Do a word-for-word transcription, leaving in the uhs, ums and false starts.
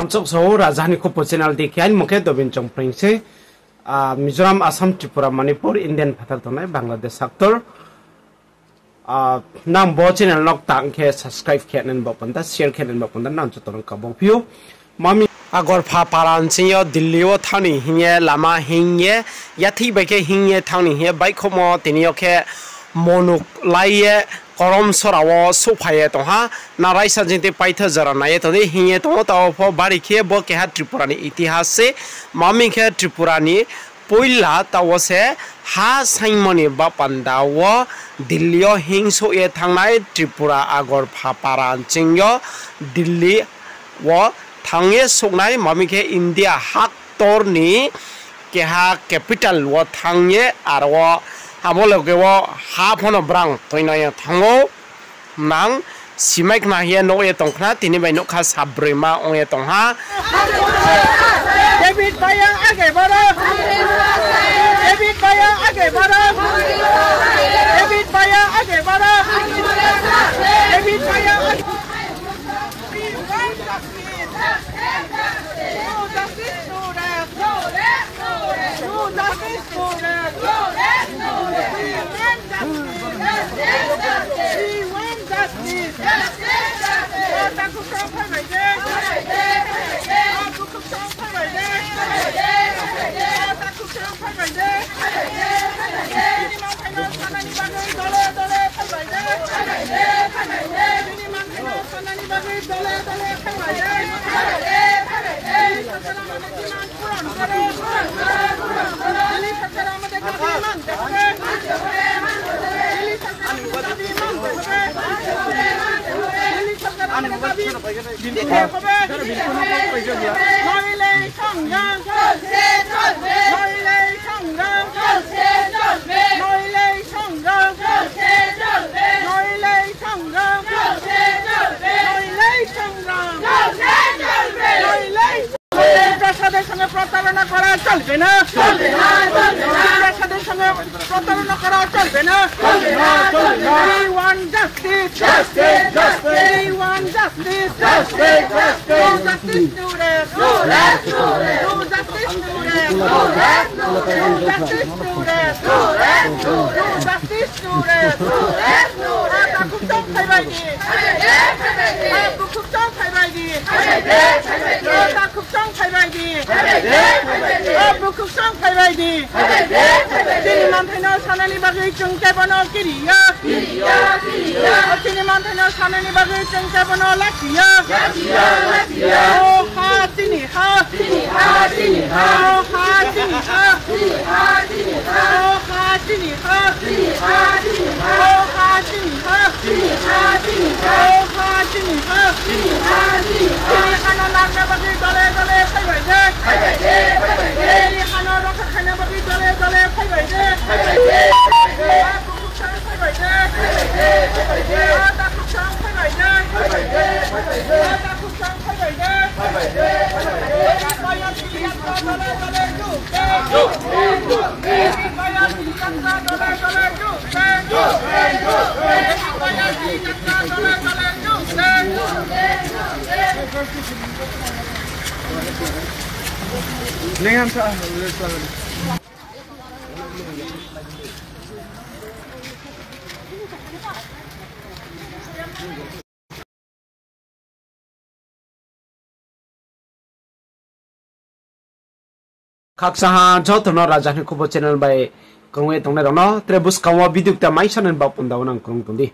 Choksa o Raja ni Khupo channel di khe aini mung khe Dobin Chongpreng se. Ah, Mizoram, Assam, Tripura, Manipur, Indian phathar tongnai Bangladesh haktor. Ah, nang bo channel no tang khe subscribe khe nani baoh panda, share khe nani baoh panda, nang joto no kabo phi ou. Mami Agorpha para nching yo Delhi wo thanng ni hing ye lama hing ye, yathih bai khe hing ye thanng ni hing ye baihkhouhmo tini yo khe monuk lai ye korom sora wo souhphai ye tong ha, na raisa jing tei paitha jora nai ye tong di hing ye tong ou, taoh pho bari khe bo keha Tripura ni itihas se, mami khe Tripura ni poila taoh wo se ha saingmo ni baoh panda wo Delhi yo hingsouh ye thanngnai Tripura Agorpha para nching yo Delhi wo thanng ye souhnai, mami khe India haktor ni keha capital wo thanng ye aro wo abo loge wo ha pho no brang tuinang ye thanng ou. Nang simai khna hing ye nuh ye tong khna, tini bai nougkha sabroima ong ye tong ha. David भाई आगे बढ़ो। डेविड भाई आगे बढ़ो। डेविड भाई आगे बढ़ो। डेविड भाई आगे প্রসাদের সঙ্গে প্রতারণা করা চলবে না। প্রসাদের সঙ্গে প্রতারণা করা চলবে না। We want justice. Justice, justice. We want justice. Justice, justice. No justice to rape. No justice to rape. No justice to rape. No justice to rape. Ata khukchang phaibai di. Ata khukchang phaibai di. Ata khukchang phaibai di. Ata khukchang phaibai di. Chini manthai no sanani bagwi chwng kebono kiriya. Chini manthai no sanani bagwi chwng kebono lachiya. O ha chini ha. O ha chini ha. O ha chini ha. O ha chini ha. Chini ha no nangna bagwi dole dole phaibai de. Chini ha no rokha khaina bagwi dole dole phaibai de. Phaibai de. Phaibai de. Phaibai de. Khaksa ha joto no Raja ni Khupo channel bai krung ye tongnai rao no, tre buskang wo video kta mai sanani baoh panda wo nang krung tong di.